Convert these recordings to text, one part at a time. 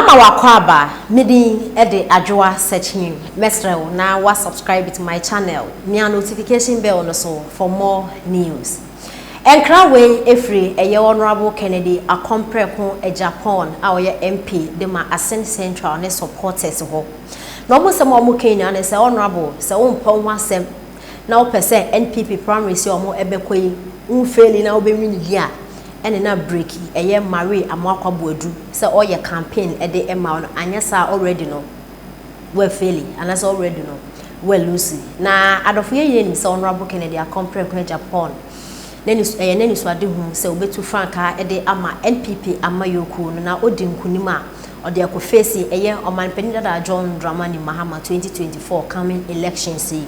Mama w'akwaaba, me din de Adwoa Sekyim, mɛsrɛ wo na wa subscribe to my channel, mia notification bell no so for more news. Nkra wei ɛfiri ɛyɛ Honourable Kennedy Akompreko Agyapong a ɔyɛ MP de ma Asin Central ne supporters hɔ. Na wɔn nsɛm a wɔka nyinaa ne sɛ Honourable sɛ wompɛ wo ho asɛm na wopɛ sɛ NPP primaries a wɔbɛkɔ yi wo faili na wobɛ wini di a ɛne na break ɛyɛ Marie Amoakwa Boadu sɛ ɔyɛ campaign de ma wo no anyɛ saa already no wa faili anaasɛ already no wa lose. Na adɔfo yɛ nyina nim sɛ Honourable Kennedy Akompreko Agyapong n'ani ɛyɛ n'anisoadehu sɛ obetu frankaa de ama NPP amayɔkuo no na odi nkunim a ɔde akɔ face ɛyɛ Ɔmanpanin dada John Dramani Mahama 2024 coming elections yi.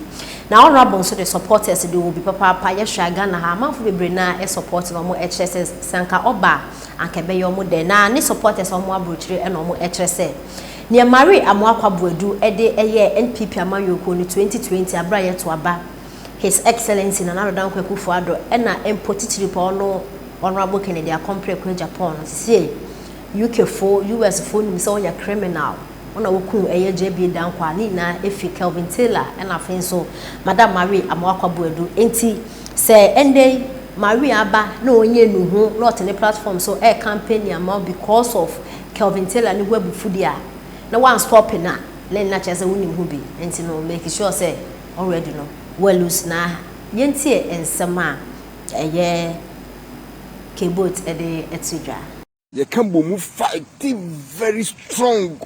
Na Honourable nso de supporters de wɔ bi papaapa. Yɛhwɛ a Ghana ha amanfo bebree na support na wɔn kyerɛ sɛ sɛ anka ɔba a anka ɛbɛyɛ wɔn dɛ. Na ne supporters a wɔn aburokyire ɛna wɔn kyerɛ sɛ nea Marie Amoakwa Boadu de ɛyɛ NPP amayɔkuo no 2020 abere a yɛto aba His Excellency Nana Addo Dankwa Akufo-Addo ɛna mpo titiri pa ɔno Honourable Kennedy Akompreko Agyapong no sisie UK fo US fo nim sɛ ɔyɛ criminal ɔna wokum ɛyɛ JB Dankwa ne nyinaa efi Kelvin Taylor ɛna afei nso Madam Marie Amoakwa Boadu. Nti sɛ ɛndɛ Marie aba na ɔnyɛ nuhu na ɔte ne platform so ɛyɛ campaign ama because of Kelvin Taylor ne ho abufu a na wan stop na na nna kyerɛ sɛ wonim ho bi. Nti no make sure sɛ already no wa lose. Na yɛntie nsɛm a ɛyɛ Kboat ɛde ɛto dwa. Yɛka bɔ mu fight very strong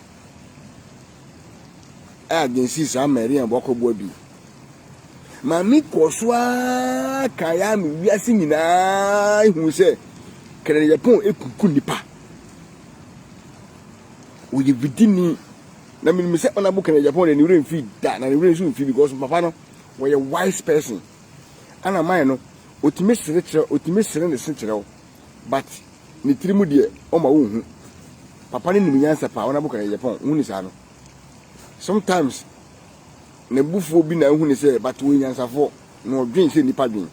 against saa Maria Amoakwa Boadu. Maame kɔ so ara ka ya ama wiase nyinaa ehu sɛ Kennedy Agyapong ekuku nipa, ɔyɛ vidini. Na menim sɛ Honourable Kennedy Agyapong de ne werɛ mfi da na ne werɛ nso mfi because papa no wɔyɛ wise person. Ana man no otumi sere kyerɛ, otumi sere ne se kyerɛ wo, but ne tiri mu deɛ ɔma wo nhu. Papa no nim nyansa paa. Honourable Kennedy Agyapong hu ne saa no, sometimes ne bufuo bi na ehu ne sɛ, but wɔyɛ nyansafoɔ na ɔdwen sɛ nipa dwen.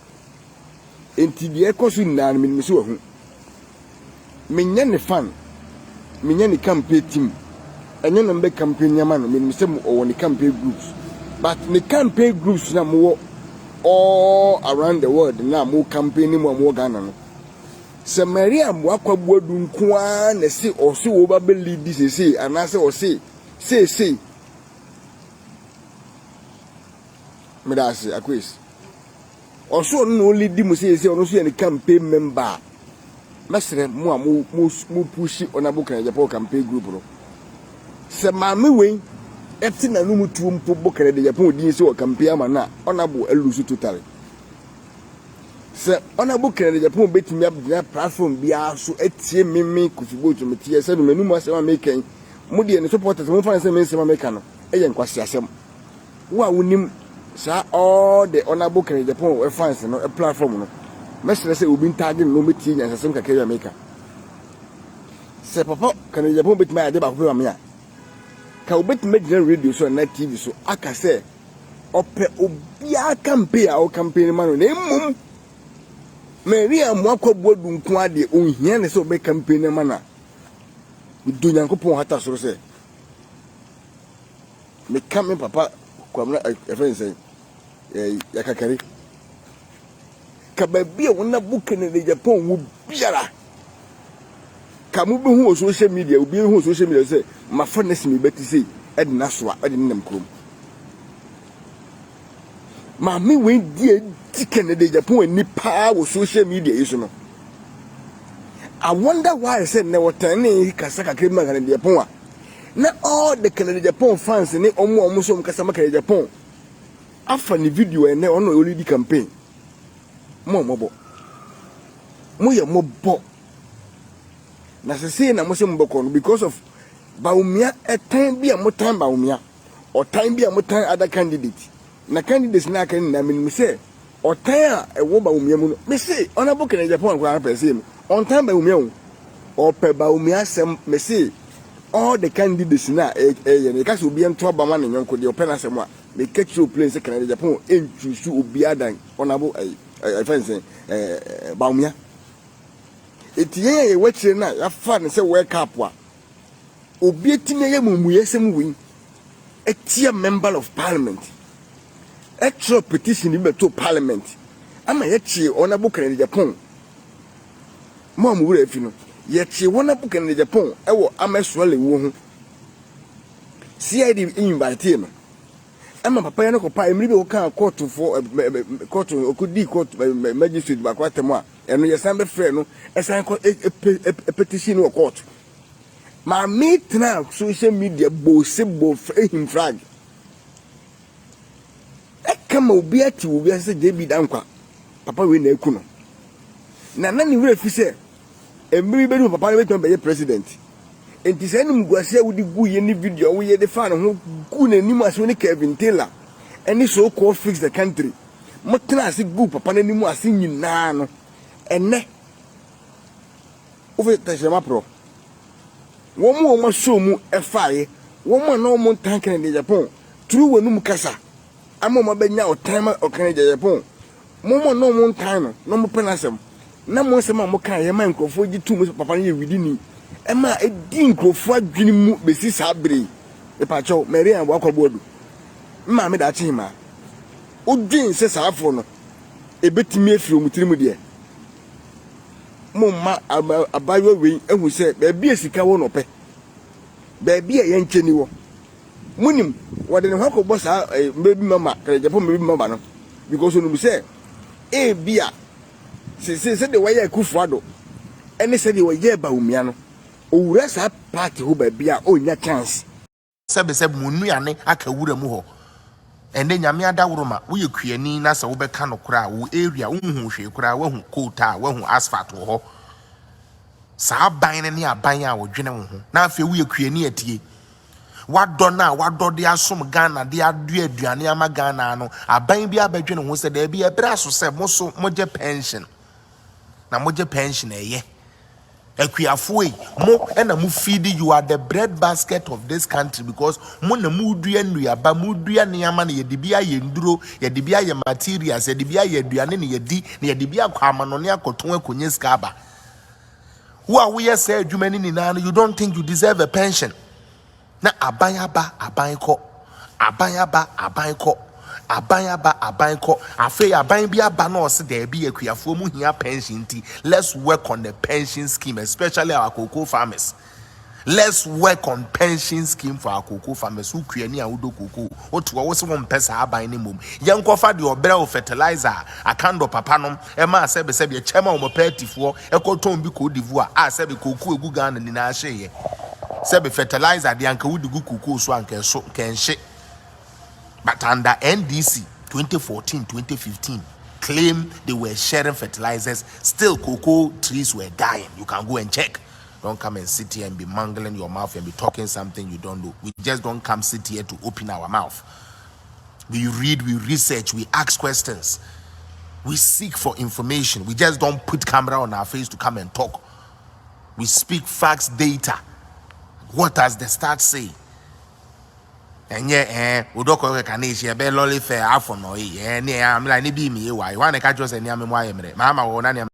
Nti deɛ ɛkɔ so nyinaa no menim sɛ wahu. Menyɛ ne fan, menyɛ ne campaign team, ɛnyɛ na mbɛ campaign nneɛma no. Menim sɛ ɔwɔ ne campaign groups, but ne campaign groups na mowɔ all around the world na mo campaign mu a mowɔ Ghana no, sɛ Maria Amoakwa Boadu nko ara na ɛse ɔse wɔ ba bɛ lead seesei anaasɛ ɔse seesei. Meda ase Akwes. Ɔso ɔno na ɔ lead mu seesei, ɔno nso yɛ ne campaign member a mɛsrɛ mo a mo mo mo push Honourable Kennedy Agyapong campaign group no sɛ maame wei ɛte n'anum tuo mpo bɔ Kennedy Agyapong din sɛ wɔ campaign ama no a, Honourable a lose totally. Sɛ Honourable Kennedy Agyapong bɛtumi agyina platform biara so atie meme Kofi Boat meteɛ sɛ m'anum asɛm a meka yi, mo deɛ ne supporters momfa ne sɛ me nsɛm a meka no ɛyɛ nkwaseasɛm. Wo a wonim saa all the Honourable Kennedy Agyapong fans no platform no, mɛsrɛ sɛ obi n tag no na ɔmɛtie nyansasɛm kakra bi a meka sɛ papa Kennedy Agyapong bɛtumi ayɛ ade baako pɛ ma me a ka wobɛtumi agyina radio so anaa TV so aka sɛ ɔpɛ obiara campaign a ɔcampaign ma no, na mmom Maria Amoakwa Boadu nko adeɛ ɔnhia ne sɛ ɔbɛ campaign ma no a, medɔ Nyankopɔn hata soro sɛ meka me papa Kwamina ɛfɛ nsɛn yakakari ka baabi a wɔn abo Kennedy Agyapong wɔ biara ka mo bɛhu wɔ social media, obi hu wɔ social media sɛ mafa ne simi bɛti sei ɛde n'asoa ɛde ne nam kurom. Maame wei di edi Kennedy Agyapong ani paa wɔ social media yi so no, I wonder why sɛ nnɛ wɔtɛn ne kasa kakra bi ma Kennedy Agyapong a na all the Kennedy Agyapong fans ne ɔmo a ɔmo so ɔmo kasa ma Kennedy Agyapong afa ne video. Ɛnɛ ɔno ɔre lead campaign. Mo a mɔbɔ mo yɛ mɔbɔ na sese na mo sɛ mo bɛkɔ no because of Bawumia ɛtan bi a mo tan Bawumia, ɔtan bi a mo tan other candidate na candidates na aka nyinaa. Menim sɛ ɔtan a ɛwɔ Bawumia mu no, mese Honourable Kennedy Agyapong koraa pɛ sɛ no ɔntan Bawumia o, ɔpɛ Bawumia asɛm. Mese all the candidates na ɛyɛ no yɛka sɛ obi nto aba ma ne nyɔnko deɛ ɔpɛ n'asɛm a meka kyerɛ o plain sɛ Kennedy Agyapong ɛntwi obiara dan Honourable ɛyɛ ɛfɛn sɛ Bawumia. Eti yɛn a yɛwɔ akyire no a yɛafa ne sɛ World Cup a Obi atumi ayɛ mumuyɛsɛm wei atia member of parliament, ɛtwerɛ petition bi bɛto parliament ama yɛkyee Honourable Kennedy Agyapong. Mo a mo wura afi no, yɛkyee Honourable Kennedy Agyapong ɛwɔ Ahmed Suale wuo ho. CID invite no ɛma papa yɛn no kɔpa mmiri bi wɔka kɔɔtofoɔ kɔɔto ɔkɔdii kɔɔto magistrate baako atɛm a ɛno yɛsan bɛfrɛ no, ɛsan kɔ ɛ petition no wɔ court. Maame tena social media bɔɔse bɔ ehim flag ɛka ma obi ate wɔ wiase sɛ JB Dankwa papa wei na eku no, na ne werɛ fi sɛ mmiri bi bɛdu papa no bɛtumi bɛyɛ president. Nti sɛ ɛnum guase a wode gu yɛ ne video a woyɛ de fa ne ho gu n'anim ase ne Kevin Taylor ɛne so called Fix the Country, mo tena ase gu papa n'anim ase nyinaa no, ɛnɛ wofi tɛhyɛma porɔ wɔn mu a wɔn aso mu ɛfaeɛ, wɔn a na wɔn ntan Kennedy Agyapong turu wɔn anum kasa ama wɔn abɛnya ɔtan ma Kennedy Agyapong. Mo mu a na wɔn ntan no na wɔn pɛ n'asɛm na mo nsɛm a mo ka yɛ ma nkurɔfoɔ gye tum sɛ papa no yɛ widini, ɛma edi nkurɔfoɔ adwene mu besi saa bere yi. Epakyɛw, Marian wakɔ boadu maame daakye hema odwen sɛ saa afɔ no ebetumi afiri wɔn tirim deɛ. Mo mma abaayewa wei ehu sɛ beebi a sika wɔ nɔpɛ, beebi a yɛn nkyɛn ni wɔ. Munim wɔde ne ho akɔbɔ saa mmerɛ bi mama Kɛrɛgyapɔ mmerɛ bi mama no because onim sɛ ebi a sese sɛdeɛ wɔyɛ Akufo Addo ɛne sɛdeɛ wɔyɛ Bawumia no, owura saa party hɔ baabi a ɔnya chance. Sɛbesɛbe mo nnuane aka wura mu hɔ. Ɛnɛ Nyame adaworoma, woyɛ kuani na sɛ wobɛka no koraa, wo area wonhu hwee koraa, woahu coal tar, woahu asphalt wɔ hɔ. Saa aban no ne aban a wɔdwene wo ho. Na afei woyɛ kuani atie wadɔ no a wadɔ de asom Ghana de adua aduane ama Ghana no, aban bi abɛdwene ho sɛ daabi, ɛberɛ aso sɛ mo so mogye pension, na mogye pension. Ɛyɛ akuafoɔ yi mo ɛna mo feed. You are the bread basket of this country because mo na mo dua nnuaba, mo dua nneɛma na yɛde bi ayɛ nduro, yɛde bi ayɛ materials, yɛde bi ayɛ aduane na yɛdi, na yɛde bi akɔ amanɔne akɔtɔn akɔnya sika aba. Wo a woyɛ saa adwuma no nyinaa no, you don't think you deserve a pension? Na aban aba, aban kɔ, aban aba, aban kɔ, aban aba, aban kɔ. Afei aban bi aba na ɔsi daabi, akuafoɔ mu hia pension, nti let's work on the pension scheme, especially our cocoa farmers. Let's work on pension scheme for our cocoa farmers. Wo kuani a wodɔ cocoa, wotu hɔ wosi wɔn mpɛ saa aban ne mom, yɛn nkɔfa deɛ ɔbrɛ wo fertilizer akando papa nom ɛma sɛbisɛbi ɛkyɛm a wɔn pɛɛtifoɔ ɛkɔtɔn bi Cote d'Ivoire a sɛbi cocoa egu Ghana nyinaa hyɛ yɛ. Sɛbi, fertilizer deɛ anka wodi gu cocoa so anka ɛso kɛnhye. But under NDC 2014, 2015, claim they were sharing fertilizers, still cocoa trees were dying. You can go and check. Don't come and sit here and be mangling your mouth and be talking something you don't know. We just don't come sit here to open our mouth. We read, we research, we ask questions, we seek for information. We just don't put camera on our face to come and talk. We speak facts, data. What does the stats say? Ɛnyɛ wodɔkɔ kɛkɛ na ehyia ɛbɛ lorry fare afɔ nɔ yi ne amla ne bi mi ewa yi wɔn a na ɛka kyerɛ sɛ nneɛma mu ayɛ mmerɛ maama wɔ na nneɛma.